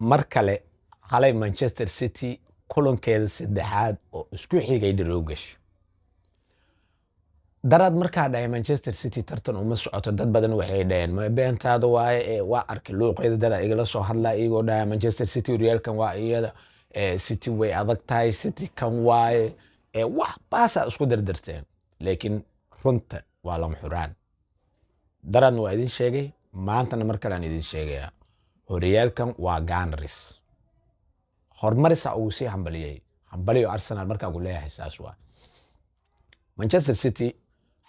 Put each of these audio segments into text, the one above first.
Mar kale xalay Manchester City kulankeeda saddexaad oo isku xigay draw gashay. Daraad markaa dhahay Manchester City tartan uma socoto, dad badan waxay dhaheen, "Ma beentaada waaye?" Ee waa arkay luuqyada dada igala soo hadlaa iyagoo dhahaya Manchester City horyaalkan waa iyada, City way adag tahay, City kan waaye, wax baasaa isku dardarteen. Laakiin runta waa lama xuraan. Daraadna waa idin sheegay, maantana mar kale aan idin sheegayaa: horyaalkan waa Gunners. Horumarisa ugu sii hambaliyey, hambaliyo Arsenal markaa ku leeyahay. Saas waa Manchester City.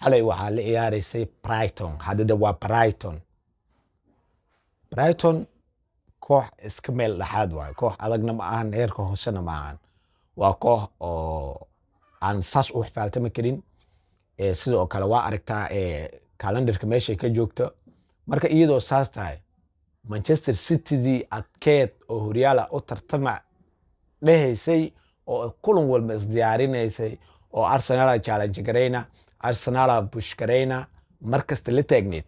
Xalay waxaa la ciyaaraysay Brighton. Haddada waa Brighton. Brighton koox iska meel dhexaad waayo, koox adagna ma ahan, heerka hoosena ma ahan. Waa koox oo aan saas u xifaaltami karin. Sidoo kale waa aragtaa calendarka meeshay ka joogto. Marka iyadoo saas tahay, Manchester Citydii adkeed oo horyaala u tartama dhehaysay oo kulan walba isdiyaarinaysay oo Arsenala challenge garayna, Arsenala push garayna, mar kasta la taagneed,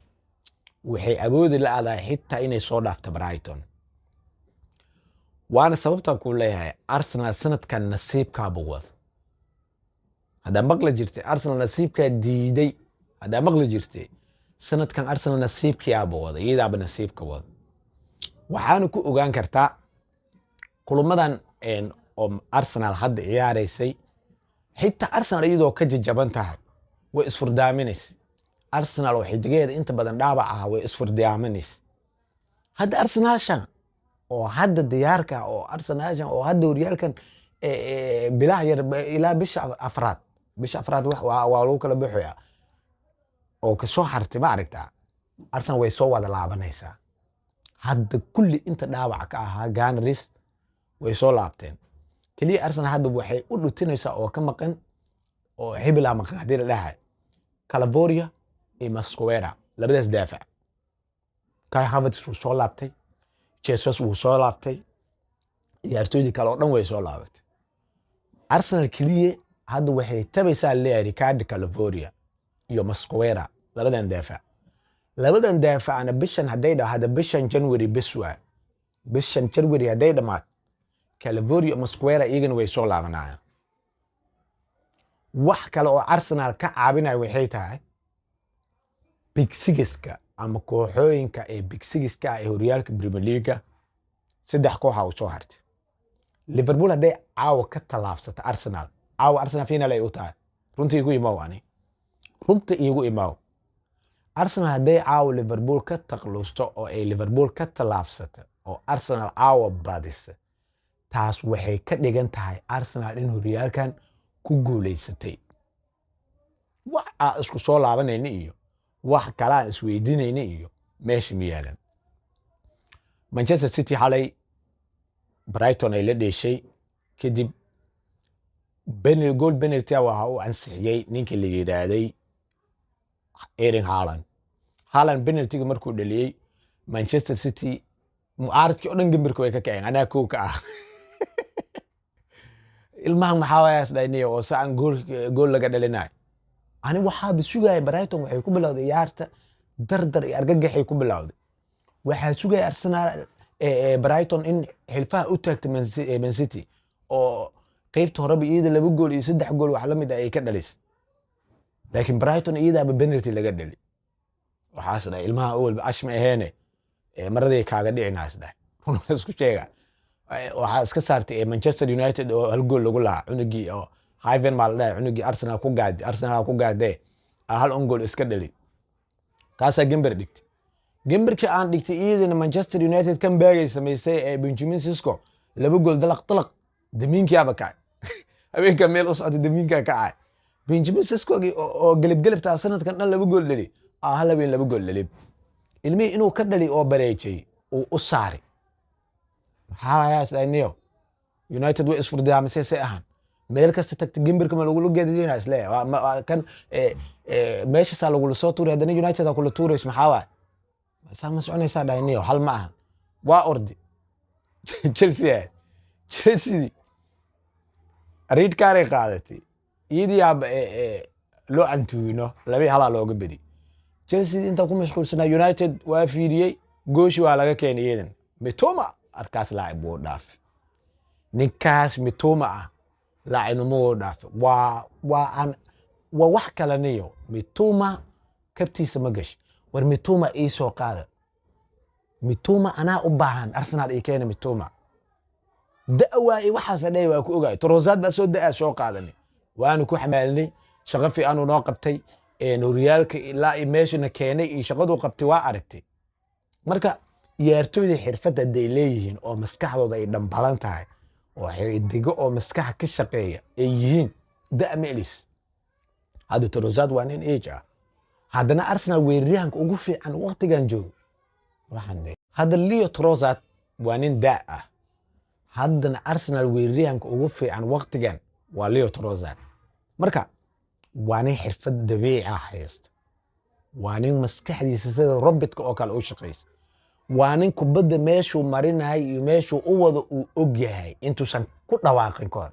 waxay awoodi la-dahay xitaa inay soo dhaafto Brighton. Waana sababtaan kuu leeyahay Arsenal sanadkan nasiibkaaba wad. Haddaa maqli jirtay Arsenal nasiibkaa diiday, haddaa maqli jirtay, sanadkan Arsenal nasiibkiyaaba wada, iyadaaba nasiibka wada. Waxaana ku ogaan kartaa kulamadan oo Arsenal hadda ciyaaraysay. Xitaa Arsenal iyadoo ka jajaban tahay way isfurdaaminaysa. Arsenal oo xidigeeda inta badan dhaawac ah way isfurdaaminaysa. Hadda Arsenalshan oo hadda diyaarka oo Arsenalshan oo hadda horyaalkan bilaha yar ilaa bisha afraad, bisha afraad waa lagu kala baxoyaa oo kasoo hartay. Ma aragtaa, Arsenal way soo wada laabanaysaa hadda. Kulli inta dhaawac ka ahaa Gunners way soo laabteen. Keliya Arsenal hadda waxay u dhutinaysaa oo ka maqan oo hebelaa maqan haddii la dhahay Calafiori iyo Mosquera, labadaas daafac. Kai Havertz wuu soo laabtay, Jesus wuu soo laabtay, ciyaartooydii kale oo dhan way soo laabatay. Arsenal keliya hadda waxay tabaysaa leeyahay Riccardo Calafiori iyo Mosquera, labadan daafac. Labadan daafacna bishan hadday dha hadda bishan January bis waa, bishan January hadday dhammaato, Calafiori iyo Mosquera iyagana way soo laabanayaan. Wax kale oo Arsenal ka caabinaya waxay tahay big sixka ama kooxooyinka ee big sixka ee horyaalka Premier League saddex kooxa u soo hartay. Liverpool hadday caawa ka tallaabsato Arsenal, caawa Arsenal final ay u tahay. Runta igu imaw, ani runta iigu imaw. Arsenal hadday caawa Liverpool ka taklusto oo ay Liverpool ka tallaabsato oo Arsenal caawa badisa, taas waxay ka dhigan tahay Arsenal in horyaalkan ku guuleysatay. Wax aan isku soo laabanayna iyo wax kale aan isweydiinayna iyo meesha ma yaalan. Manchester City xalay Brighton ay la dheeshay kadib goal penalty waxa uu ansixiyey ninkii la yidhaahday Erling Haaland. Haaland penaltyga markuu dhaliyey, Manchester City mucaaradkii oo dhan gambirka way ka kaceen. Anaa kow ka ah. Ilmahan maxaa waayaas dhayniyo oo sacan gool gool laga dhalinayo? Ani waxaaba sugaya Brighton waxay ku bilowday ciyaarta dardar iyo argagaxay ku bilowday. Waxaa sugaya Arsenal, Brighton in xilfaha u taagta Man City oo qeybta horeba iyada laba gool iyo saddex gool wax la mid ah ay ka dhalisay. Laakiin Brighton iyadaaba penalty laga dhali. Waxaas dhahay ilmaha awalba ash ma aheene, maraday kaaga dhicinaas dhahay. Run la isku sheega, waxaa iska saartay Manchester United oo hal gool lagu lahaa. Cunugii oo Heaven baa la dhahay, cunugii Arsenal ku gaad, Arsenal ku gaadee hal on gool iska dhali, kaasaa gember dhigtay. Gemberkii aan dhigtay iyadana Manchester United comebackay samaysay ee Benjamin Sesko laba gool dalaq dalaq. Damiinkiyaaba kacay habeenka meel u socda, damiinkaa kacay. Benjamin Sesko oo gelib gelibtaa sanadkan dhan laba gool dhali, hal habeen laba gool dhali. Ilmihii inuu ka dhali oo bareejay uu u saari maxaa niyo. United way isfurdaamisay say ahaan meel kasta tagta gemberka ma lagula geedina isleeyahay kan meeshaasaa lagula soo tuuray. Haddana United aa kula tuurayso, maxaa waay? Saa ma soconaysaa dhahay niyo. Hal ma ahan, waa ordi Chelsea ahayd. Chelsea red card qaadatay, iyadii yaaba loo cantuuyino, laba halaa looga bedi Chelsea. Intaan ku mashquulsanaa United waa fiiriyey, gooshi waa laga keenay iyadan Mitoma. Arkaas laacib wuu dhaafi ninkaas Mitoma ah, laacibnimo wuu dhaafi. Waa aan waa wax kale niyo. Mitoma kabtiisa ma gash. War Mitoma ii soo qaada, Mitoma anaa u baahan. Arsenal ii keena Mitoma. Da' iyo waxaasa dheh, waa ku ogaay. Trossard baa soo da' soo qaadanay, waanu ku xamaalinay, shaqo fiicanuu noo qabtay. Horyaalka ilaa iyo meeshuna keenay iyo shaqaduu qabtay waa aragtay. Marka ciyaartooyda xirfadda hadday leeyihiin oo maskaxdooda ay dhambalan tahay oo xidigo oo maskaxa ka shaqeeya ay yihiin, da' ma elis. Hadda Trossard waa nin age ah, haddana Arsenal weeraryahanka ugu fiican waqtigan joogo. Waxaan de hadda Leo Trossard waa nin da' ah, haddana Arsenal weeraryahanka ugu fiican waqtigan waa Leo Trossard. Marka waa nin xirfad dabiici ah haysta, waa nin maskaxdiisa sida robotka oo kale u shaqaysa, waa nin kubadda meeshuu marinaya iyo meeshuu u wado uu og yahay intuusan ku dhawaaqin ka hor.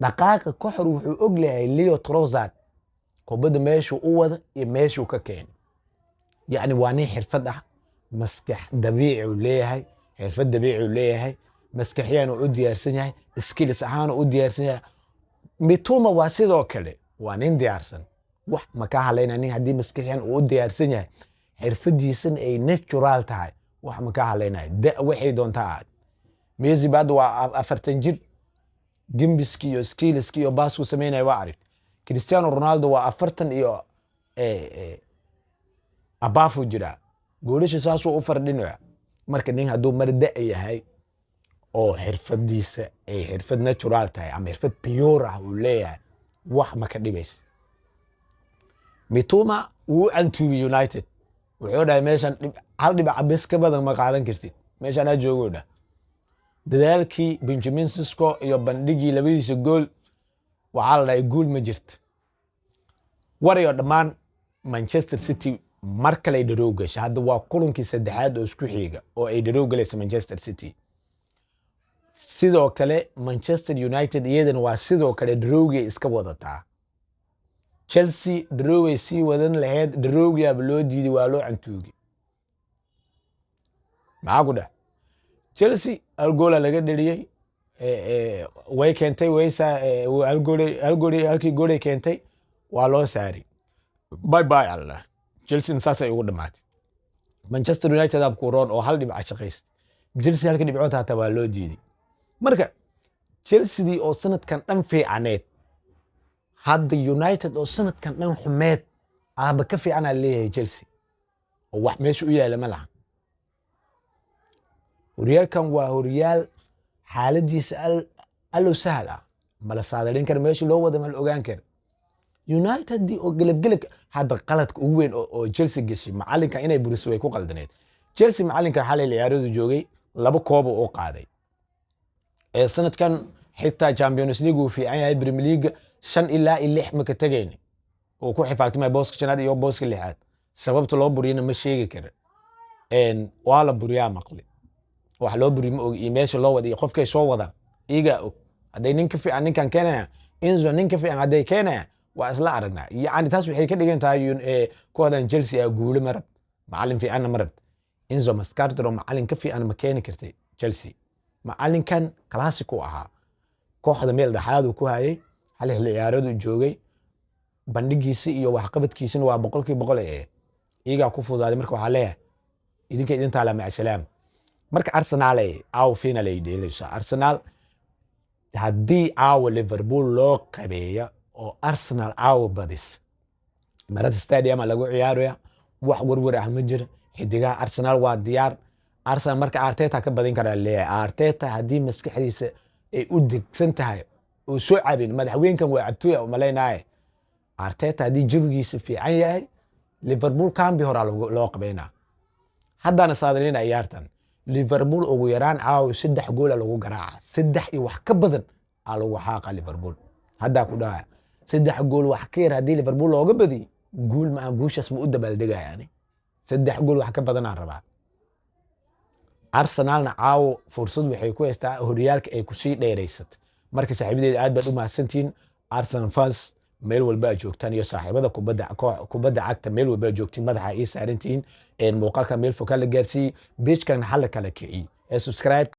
Dhaqaaqa ka hor wuxuu og yahay Leo Trossard kubadda meeshuu u wada iyo meeshuu ka keenay. Yacni waa nin xirfad ah, maskax dabiici uu leeyahay, xirfad dabiici uu leeyahay, maskaxiyaan uu u diyaarsan yahay, skills ahaan uu u diyaarsan yahay. Mitoma waa sidoo kale, waa nin diyaarsan, wax ma ka hadlayna. Nin haddii maskaxiyan uu u diyaarsan yahay, xirfadiisana ay natural tahay, wax ma ka hadlaynaya. Da waxay doontaa ahaad. Messi ba hadda waa 40 jir, gembiski iyo skillski iyo baasku sameynaya waa aragt. Cristiano Ronaldo waa 40 iyo abaafu jiraa, goolasha saasuu u fardhinaya. Marka nin hadduu mar da yahay oo xirfadiisa ay xirfad natural tahay ama xirfad pure ah uu leeyahay, wax ma ka dhibaysa. Mitoma wuu cantuubi United, wuxuu dhahay meeshan hal dhibac bes ka badan ma qaadan kartid, meeshan aa joogo dhah. Dadaalkii Benjamin Sesko iyo bandhigii labadiisa gool, waxaa la dhahay guul ma jirto. Warayo dhammaan, Manchester City mar kale ay draw gashay. Hadda waa kulankii saddexaad oo isku xiga oo ay draw galaysa Manchester City. Sidoo kale Manchester United iyadana waa sidoo kale, drawgay iska wadataa. Chelsea draway sii wadan lahayd, drawgiyaaba loo diiday, waa loo cantuugi. Maxaa ku dheh? Chelsea hal goola laga dheliyey, way keentay, waysa hal gool, hal gool, halkii goolay keentay waa loo saari. Bye bye allah, Chelsea saasay ugu dhamaatay. Manchester United ab kuroon oo hal dhibca shaqaysta, Chelsea halka dhibcood hataa waa loo diiday. Marka Chelseadii oo sanadkan dhan fiicaneed, hadda United oo sanadkan dhan xumeed aaba ka fiicanaa leeyahay Chelsea, oo wax meesha u yaala ma laha. Horyaalkan waa horyaal xaaladiisa allow sahal ah, mala saadalin kara, meesha loo wada mala ogaan kara. United oo gelabgelab hadda, qaladka ugu weyn oo Chelsea gashay, macalinka inay buriso way ku qaldaneed. Chelsea macalinka xalay ciyaaradu joogay, laba koob oo u qaaday ee sanadkan, xitaa Champions League uu fiican yahay, Premier League 5 ilaa 6 ma ka tegayni, uu ku xifaaltimaya booska shanaad iyo booska lixaad. Sababta loo buriyana ma sheegi kara. Waa la buriyaa maqli, wax loo buriyo ma og iyo meesha loo wada iyo qofkay soo wadaan iyagaa og. Hadday nin ka fiican ninkan keenaya, Enzo nin ka fiican hadday keenaya, waa isla aragnaa. Yacni taas waxay ka dhigan tahay kooxdan Chelsea ah guulo ma rabt, macalin fiicanna ma rabt. Enzo Maresca macalin ka fiican ma keeni kartay Chelsea. Macalinkan classic uu ahaa, kooxda meel dhexaad uu ku hayay, hal xilli ciyaareed uu joogay, bandhigiisi iyo waxqabadkiisina waa 100% ay ahayd. Iyagaa ku fudaaday. Marka waxaa leeyahay idinka idin taala, macsalaam. Marka Arsenal ay caawa final ay dheelayso. Arsenal haddii caawa Liverpool loo qabeeya oo Arsenal caawa badis, Emirates Stadium lagu ciyaaraya, wax warwar ah ma jira. Xidigaha Arsenal waa diyaar. Arsenal marka Arteta ka badin karaa leeyahay. Arteta haddii maskaxdiisa ay u degsan tahay oo soo cabin, madaxweynkan waa cabtooya umalaynaaye. Arteta haddii jawigiisa fiican yahay, Liverpool kambi horaa loo qabeynaa. Haddana saadalina ciyaartan Liverpool ugu yaraan caawa saddex goola lagu garaaca, saddex iyo wax ka badan aa lagu xaaqa Liverpool. Haddaa ku dhahaya, saddex gool wax ka yar haddii Liverpool looga badiyo, guul ma aha, guushaas ma u dabaaldegaya ani. Saddex gool wax ka badanaan rabaa. Arsenalna caawo fursad waxay ku haystaa horyaalka ay kusii dheeraysat. Marka saaxiibadeeda, aad baad u mahadsantihiin. Arsenal fans meel walba aad joogtaan iyo saaxiibada kubadda cagta meel walba aad joogtiin, madaxa ii saarantihiin. Muuqaalka meel fokaa la gaarsiiyey, page-kan hala kala kiciyey. Subscribe.